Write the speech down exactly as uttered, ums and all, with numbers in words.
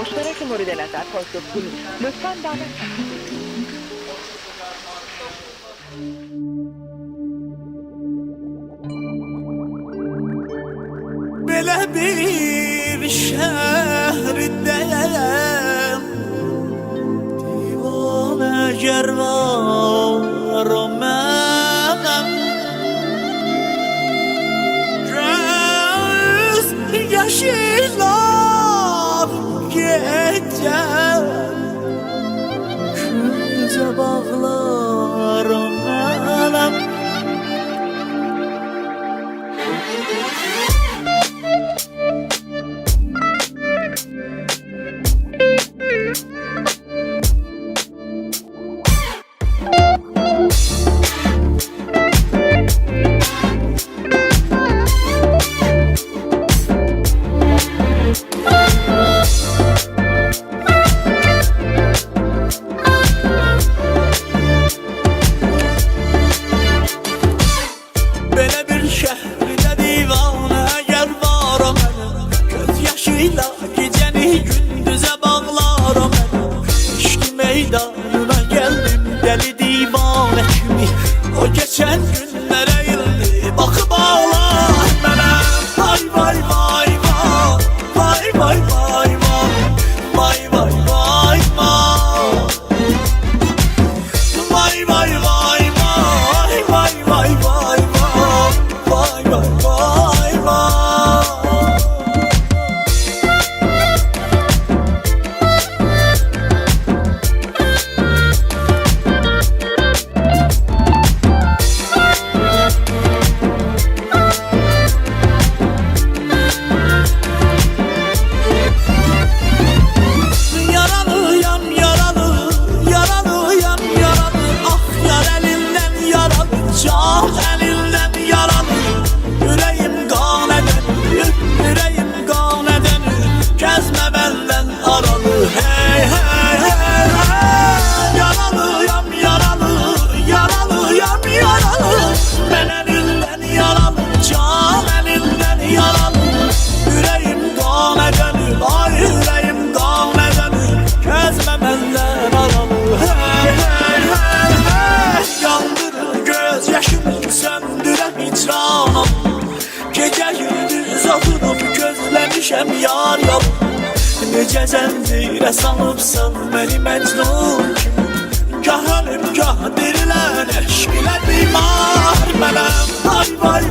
مشترک مورد نظر قرار گیرید. لطفاً دعوت. Бейле бир шегьрде диване герварам мен. Гуьз яшилав геже куьнтуьзе багъларам мен. Бейле бир шегьрде диване герварам мен, гуьз яшилав гежени куьнтуьзе багъларам мен. Ишкъи мейданына гелдим дели диване кими, о гечен гуьнлере илди бахып агълар мене. Вай, вай, вай, вай, вай, вай, вай, вай, вай, вай, вай, вай. Вай, вай, вай, вай, вай, вай, вай, вай, вай, вай, вай, вай. Яралıyam, yaralı, yaralıyam, yaralı. Ah, yar elinden yaralı, can elinden yaralı. Yüreğim kan eden, yüreğim kan eden, gezme benden aralı. Hey, hey, hey, hey. Yaralıyam, yaralı, yaralıyam, yaralı. Men elinden yaralı, can elinden yaralı. Yüreğim kan eden, ay, yüreğim kan eden, gezme benden aralı. Hey, hey, hey, hey. Yandırır gözyaşımı, söndürer hicranım. Gece gündüz oturup gözlemişem yar yolunu. Nice zencire salıpsan beni Mecnun kimin. Gah ölüp gah dirilen eşk ile bimar benem. Vay, vay,